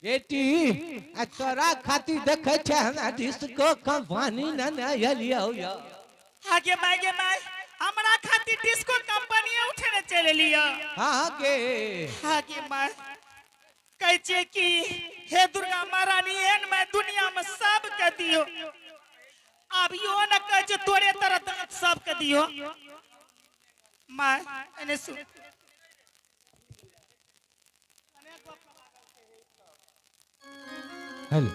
बेटी आ तोरा खातिर देखै छै हमरा डिस्को कंपनी ने ने एलियौ यौ। आगे माय गे माय, हमरा खातिर डिस्को कंपनी उठेने चलि एलियै। हाँ गे। आगे माय, कहै छियै कि हे दुर्गा महारानी, एहन माय दुनिया में सबके दियो। आब इहो ने कहै छै तोरे तरह दाँत सबके दियो। माय एने सुन। हेलो।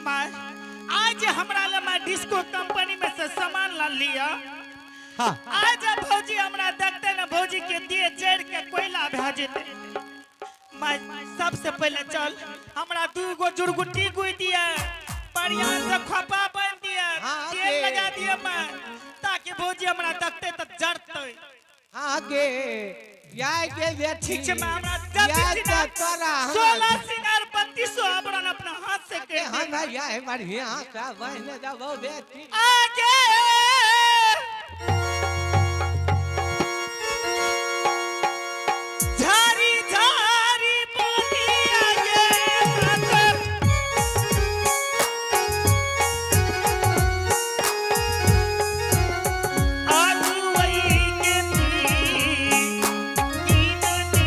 माय, आज हमरा ले माय डिस्को कंपनी में से सामान ला लिया। हाँ। आज भौजी हमरा देखते ने भौजी के देह जड़ के कोयला भए जेते। माय सबसे पहले चल हमरा 2 गो जुड़गुटी गुइ दिया, बढ़िया से खोपा बांध दिया, हाँ, तेल गे। लगा दिया माय, ताकि भौजी हमरा देखते त जड़ते। हाँ गे, याय गे बेटी। ठीक छै माय, हमरा जल्दी याय सिंगार त तोरा हमरा 16 सिंगार 32 आभरण अपना हाथ से कर दे। हमरा याय बढ़िया से बहिन देबौ बेटी। आगे झारी झारी बोली आगे मातर। आगुवई के तीन दिन।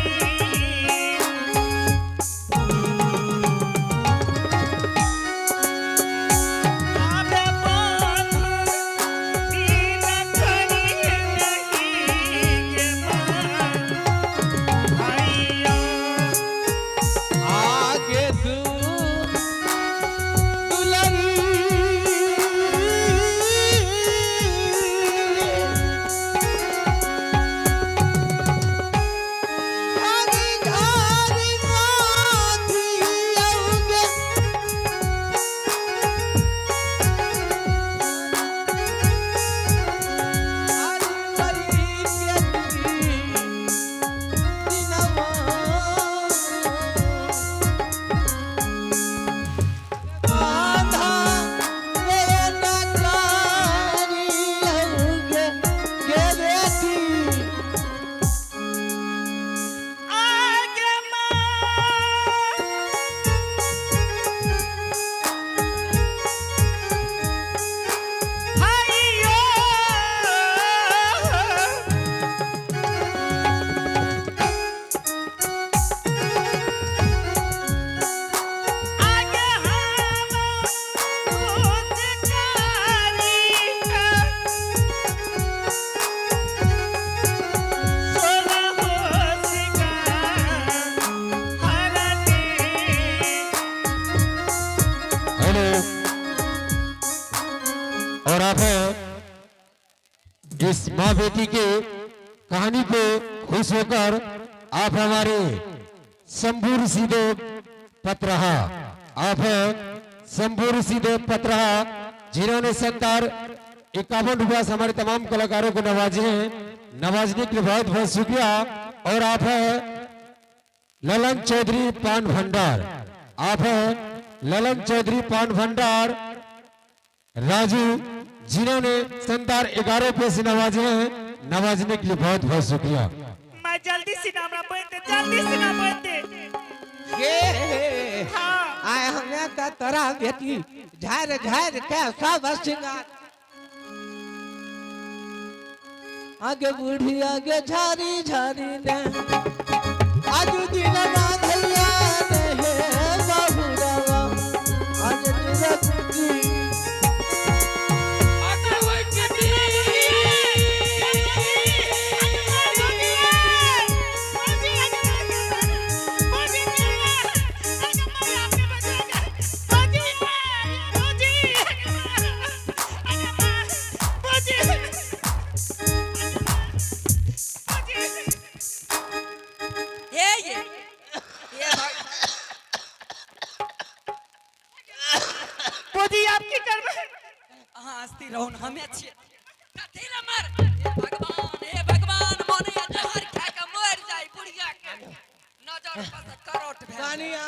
आबे बांध तीन करी नहीं के बांध भाइया। आगे दू दुलरी। झारी झारी माथी औगे। आगे माँ भाइयो। आगे हम रोजगारी का सोलह सिंगार हरने। हेलो। और आप हैं इस माँ बेटी के कहानी पे खुश होकर आप हमारे शंभू ऋषिदेव पत्रहा, आप हैं शंभू ऋषिदेव पत्रहा, जिन्होंने शानदार 51 रुपया से हमारे तमाम कलाकारों को नवाजे हैं। नवाजने के लिए बहुत बहुत शुक्रिया। और आप हैं ललन चौधरी पान भंडार, आप हैं ललन चौधरी पान भंडार राजू, जिन्होंने शानदार 11 रुपये से नवाजे हैं। नवाजने के लिए बहुत बहुत शुक्रिया। मैं जल्दी से हमरा बनते, जल्दी से ना बनते। गे। हाँ। आय हमें त तोरा बेटी झार झार के सब सिंगार। आगे बूढ़ी आगे झारी झारी ने आजू दिन बांधैया ने हे बाबूरावा आज तुरंत। हे ये हे भग- मोदी आप की करबै? अहाँ अस्थिर रहू ने, हमे छियै। कथी लए मार? हे भगवान, हे भगवान, मोने जहर खा के मरि जाइ बुढ़िया के। नजर पर से करोट भए जाइ। कनिया,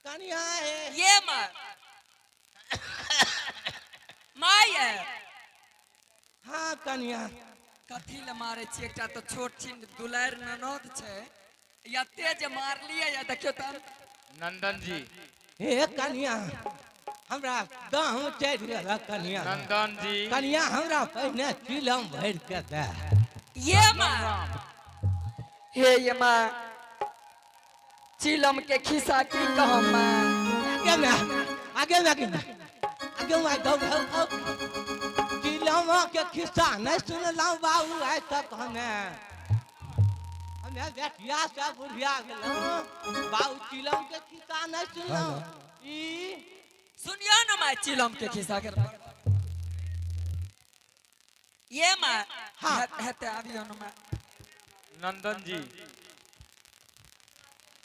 कनिया हे। ये मार। माय ये। हाँ कनिया। कथी लए मारै छी? एकटा तऽ छोट छिन दुलारि ननद छै। या तेज मारलिए या देखियो त। नंदन जी। हे कनिया, हमरा दम चढ़ि गेल कनिया। नंदन जी। कनिया, हमरा पहिने चिलम भरि के दे। ये माँ, हे ये माँ, चिलम के खिस्सा की कहम माँ? आगे में, आगे में, आगे में, आगे में, दौ दौ दौ। चिलम के खिस्सा नहीं सुनलहुँ बाबू आइ तक। हमे हमे बेटिया से बुढ़िया गेलहुँ बाबू, चिलम के खिस्सा नहीं सुनलहुँ ई। सुनियो न माँ, चिलम के खिस्सा कर ये माँ। हाँ। हेते आबियो न माँ। नंदन जी।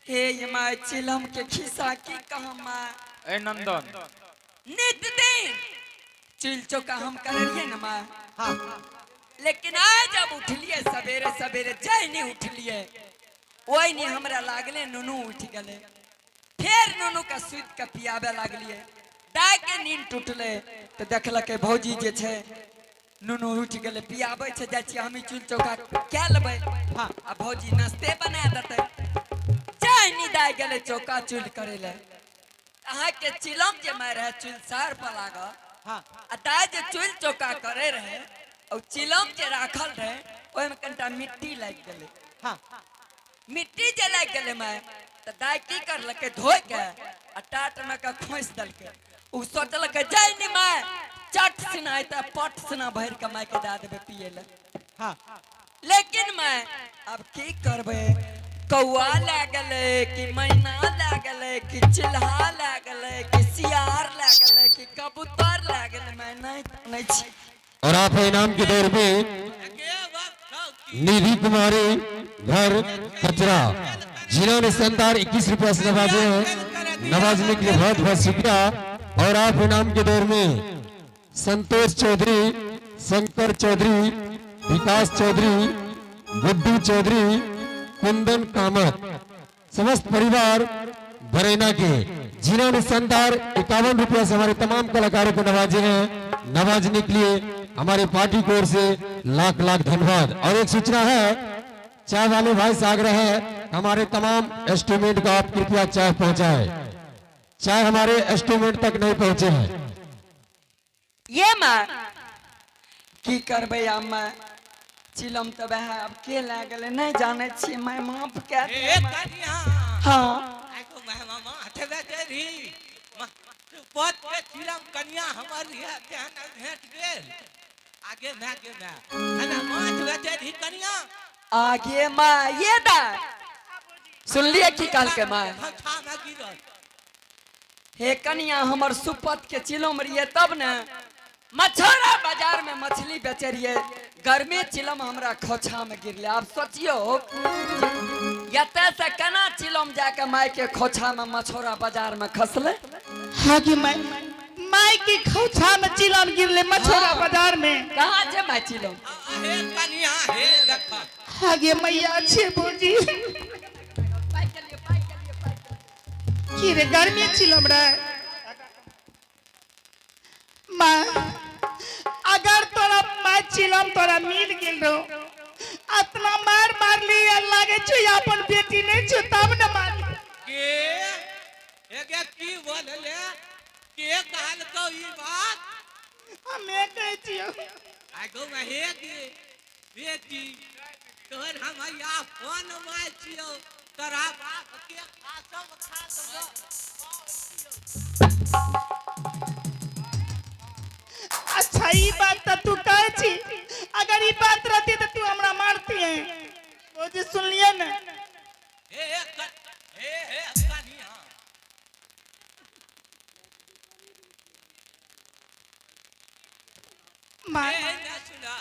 हे ये माँ, चिलम के खिस्सा की कहम माँ? ए नंदन। नित दिन चिल चौका हम कर रहिए न माँ। हाँ। लेकिन आज जब उठलिए सवेरे सवेरे, जय नहीं उठलिए वही नहीं हमरा लागले नुनू उठ गले। फिर नुनू का सुत के पियाबे लागलिए। दाय के नींद टूटले तो देखलक भौजी जे छै नुनू उठ गेले, पियाबे छै, जाइ छियै हमी चूल चौका कै लेबै। हाँ। आ भौजी नाश्ते बना देतै। जय नी दाय गेले चौका चूल करे ले, अहाँके चिलम जे मारि रहे चूल सार पर लागल। हाँ। आ दाय जे चूल चौका करे रहे और चिलम जे राखल रहे, ओहिमे कनिटा मिट्टी लागि गेलै। हाँ। मिट्टी जे लागि गेलै माय, तऽ दाय की करलकै, धोइ के आ टाट में के खोसि देलकै। ओ सोचलकै जय नी माय चट सिना अयतै, पट सिना भरि के माय के दए देबै पियै लए। हाँ। लेकिन माय, अब की करबै, कौआ लए गेलै कि मैना लए गेलै कि चिल्हा लए गेलै कि सियार लए गेलै कि कबूतर लए गेलै, माय, नहि जानै छी। और आप है इनाम के दौर में निधि कुमारी, घर कचरा, जिन्होंने शानदार 21 रुपया से नवाजे हैं, नवाजने के लिए बहुत बहुत शुक्रिया। और आप इनाम के दौर में संतोष चौधरी, शंकर चौधरी, विकास चौधरी, गुड्डू चौधरी, कुंदन कामत, समस्त परिवार बरेना के, जिन्होंने शानदार 51 रुपया से हमारे तमाम कलाकारों को नवाजे हैं, नवाजने के लिए हमारे पार्टी की ओर से लाख लाख धन्यवाद। और एक सूचना है, चाय वाले भाई से आग्रह है, हमारे तमाम एस्टिमेट को आप कृपया चाय पहुंचाएं। चाय हमारे एस्टिमेट तक नहीं पहुंचे हैं। ये माँ, की करबै आब माय, चिलम तऽ वएह आब के लए गेलै नहि जानै छियै माय, माफ कए हे दिअ माय। कनिया। हाँ। आगो माय, मामा हटबे रही पद के चिलम कनिया हमर रहिए तेहन भेट गेल। आगे माय, गे माय, हमे माछ बेचै रही कनिया। आगे माँ, ये दा सुनलिए की कहलकै माय? खोछा में गिरल। हे कनिया, हमर सुपत के चिलम रहिए तब ने मछौरा बाजार में मछली बेचे रहिए, गर्मी चिलम हमरा खोछा में गिरले। आब सोचियो एतऽ से केना चिलम जाके माय के खोछा में मछौरा बाजार में खसले? हाँ की my, my की खोछा में चिलम गिरले मछोरा हाँ। बाजार में। कहाँ छै माय चिलम? हे कनिया, हे देख। आगे मैया छे भौजी, की रे गर्मी चिलम रे माँ? अगर तोरा माय चिलम तोरा मिल गेल रहो, अतना मार मारली आ लागे छौ अपन बेटी नहीं छौ तब न मार। के एगे की बोलले? के कहलकौ ई बात? हमे कहै छियौ। आगो में हे गे बेटी, तोहर हम या फोन माय छियौ, तोरा बाप के खासम खासम। अच्छा, ई बात तो तू कहै छी, अगर ई बात रहती तो तू हमरा मारती है। भौजी, सुनलिए ने? हे हे हे हे कनिया। माँ। हे ने सुना।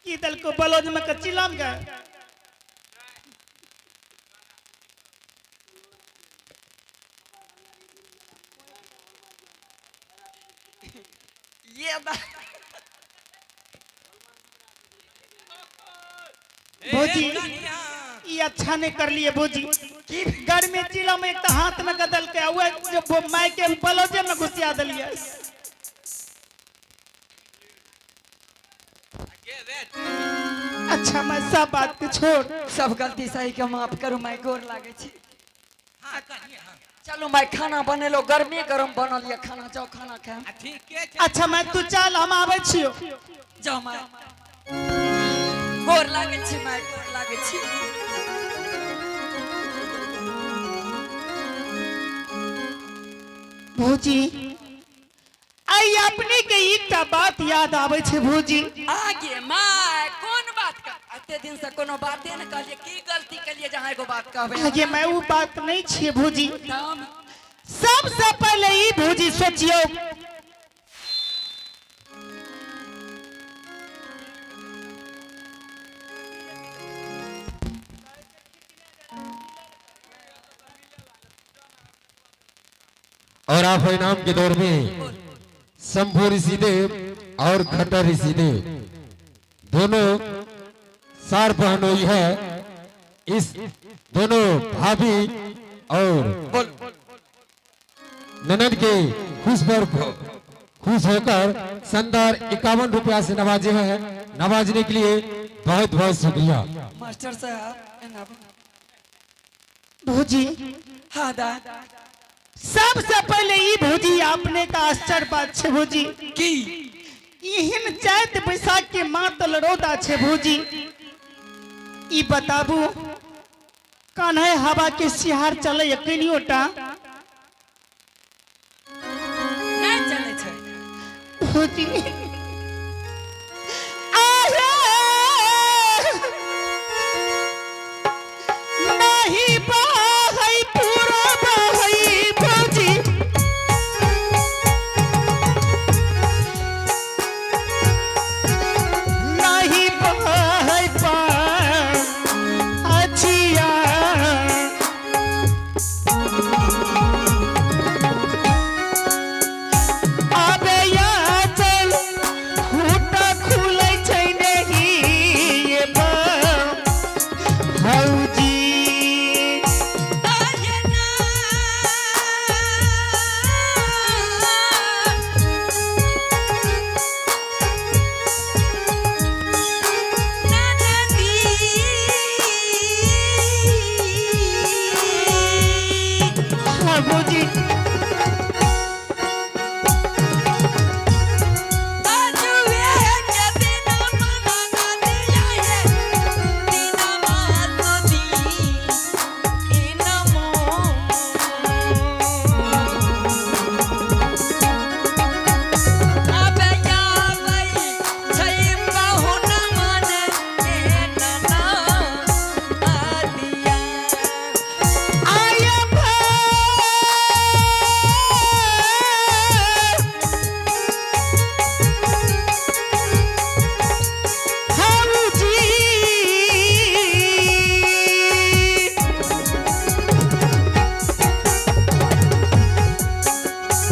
की दल को बलोज में कच्ची लाम का। ये बा हे भौजी। कनिया। ई अच्छा नहीं कर लिए भौजी, गर्मी चिलम एक तो हाथ में गदल के हुए जो वो माई के बलोजे में घुसिया दिलिए। के बेटी। अच्छा मैं सब बात के छोड़। सब गलती सही के माफ करू माय, गोर लागे छी। हाँ कहिए हाँ। चलू माय खाना बनेलो, गर्मी गरम बनल ये खाना, जाओ खाना खाएम। आ ठीके छै। अच्छा मैं तू चल, हम आबै छियो। जाओ माय, गोर लागे छी माय, गोर लागे छी। भौजी आई अपने के एकटा बात याद आबै छै भौजी। आगे my कोन बात का एते दिन से कोनो बाते न कहलिए, की गलती केलिए जहाँ एगो बात कहबे। आगे मैं वो बात नहीं छिए भौजी। दाम सबसे पहले ई भौजी सोचियो, और आप इनाम के दौर में शंभू ऋषिदेव और खट्टर ऋषिदेव दोनों सार बहनोई है। इस दोनों भाभी और ननद के खुश पर खुश होकर शानदार 51 रुपया से नवाजे हैं। नवाजने के लिए बहुत बहुत शुक्रिया। मास्टर साहब एना भौजी। हाँ दा। सबसे पहले ई भौजी अपने का आश्चर्य बात छे भौजी। की एहन चैत बैसाख के मातल रौदा छे भौजी। ई बताबू कान्हे हवा के सिहार चले कनियोटा नहीं चले छे भौजी। आहे नहीं बहै पूरा बहै भौजी। नहीं बहै अछिया। आबे या चल खूटा खुलै छै नहीं ये भौजी। आये ना ननदी हाँ भौजी। आजुए के दिन मना नदिया ये दिन मातदी इनमो आबे यावै छै बहुन मन ए नना आदिया। आय भौजी।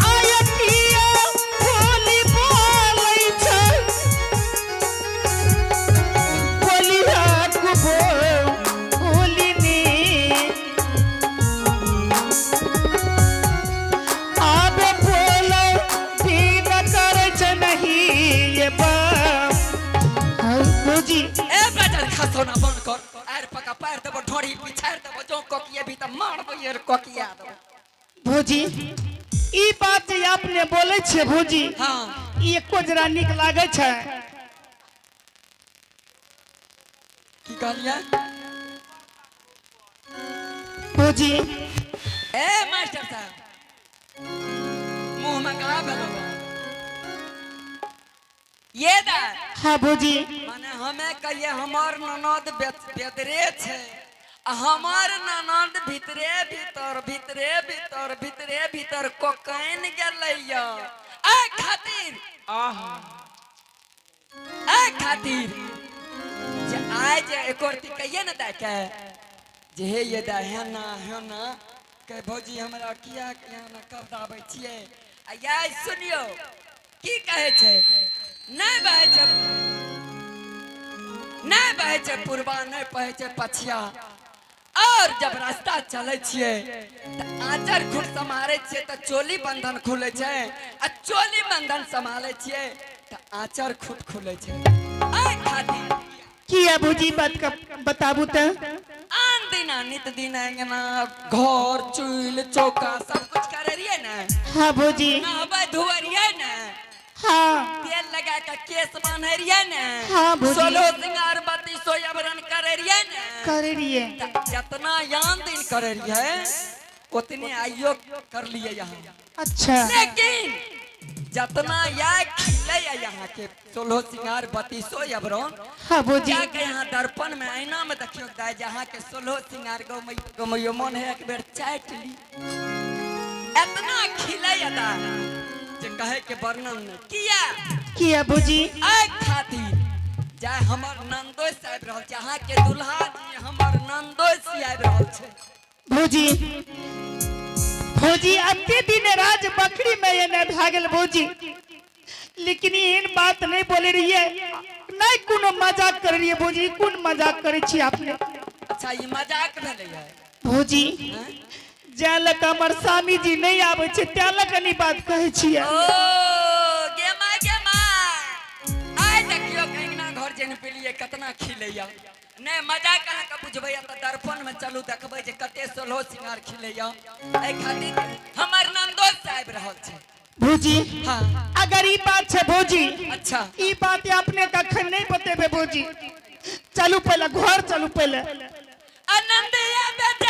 आय किया बोली बोलै छै बोलिया कुबो बोलिनी। आबे बोलो भी न करै छै नहीं ये बाप भौजी। ए बेटर खसोना बंद कर, आर पका पैर देबो ढोरी पिछाड़ देबो, जो कोकिए भी त मारबो ये कोकिया देबो। भौजी ई बात जे अपने बोलै छियै भौजी, हाँ ई एको जरा नीक लागै छै? की कहलियै? भौजी। ए मास्टर साहब मुंह में कहा भेलो ये दा? हाँ भौजी। माने हमें कहिए हमार ननद बेदरे छे आ हमार ननद भीतरे भीतर भीतरे भीतर भीतरे भीतर कोकैन गेलैया। ए खातिर आह ए खातिर जे आइ जे एकोरती कहिए ने दै के जे हे ये दा हे ना हे ना के भौजी हमरा किया किया ना कब दाबै छियै। आ याय सुनियो की कहै छै, नहि बहै छै, नहि बहै छै पुरबा, नहि बहै छै पछिया। और जब रास्ता चलै छियै तऽ आँचर खुर सम्हारै छियै तऽ चोली बंधन खुलै छै, आ चोली बंधन सम्हालै छियै तऽ आँचर खुट खुलै छै। एहि खातिर किया भौजी बात का बताबू त आन दिना नित दिन अंगना घर चूल चौका सब कुछ करे रहिए ना। हाँ भौजी। नहबै धोबै रहिए ना। हाँ। तेल लगा के केस बांधे रहिए ना। हाँ भौजी। सोलह सिंगार बत्ती सोयाबरन करे रहिए ना। करे रहिए। जितना यान दिन करे रहिए उतने आइयो कर लिए यहाँ। अच्छा। लेकिन जितना या खिले यहाँ के सोलह सिंगार बत्ती सोयाबरन। हाँ भौजी। जाके यहाँ दर्पण में आईना में देखियो दाई जहाँ के सोलह सिंगार गमैयो मन है एक बेर चाट ली। इतना खिले दा जे कहे के वर्णन नहीं किया। किया भौजी? आय खातिर जाय हमर नंदोय साहब रहल छै, अहाँ के दुल्हा जी हमर नंदोय सी आबि रहल छै। भौजी, भौजी अते दिन राज बकरी में ये नहीं भए गेल भौजी, लेकिन एहन बात नहीं बोले रहिए, नहीं कोनो मजाक कर रहिए भौजी। कोन मजाक करे छी अपने? अच्छा ई मजाक भेलै है भौजी। जा लग हमर स्वामी जी नहीं आबै छै त्या लग कनी बात कहै छियै। ओ गे माय गे my, आइ देखियौ कंगना घर जेन पेलिए कतना खिलैया। नहीं मजाक अहाँ के बुझबैया तऽ दर्पण में चलू देखबै जे कते सोलहो सिंगार खिलैया। एहि खातिर हमर नंदो साहब रहल छै। भौजी। हाँ। अगर ई बात छै भौजी। अच्छा। ई बात अपने कखन नहीं बतेबे भौजी। चलू पहले घर चलू पहले। आनंद आबे।